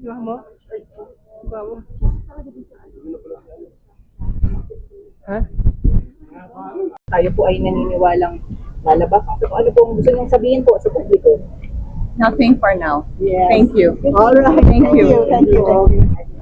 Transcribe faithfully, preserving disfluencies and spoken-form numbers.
Di ba mo? Di ba mo? Ha? Tayo po ay naniniwalang lalabas. Ano po ang gusto niyong sabihin po sa publiko? Nothing for now. Yes. Thank you. All right. Thank you. Thank you. Thank you.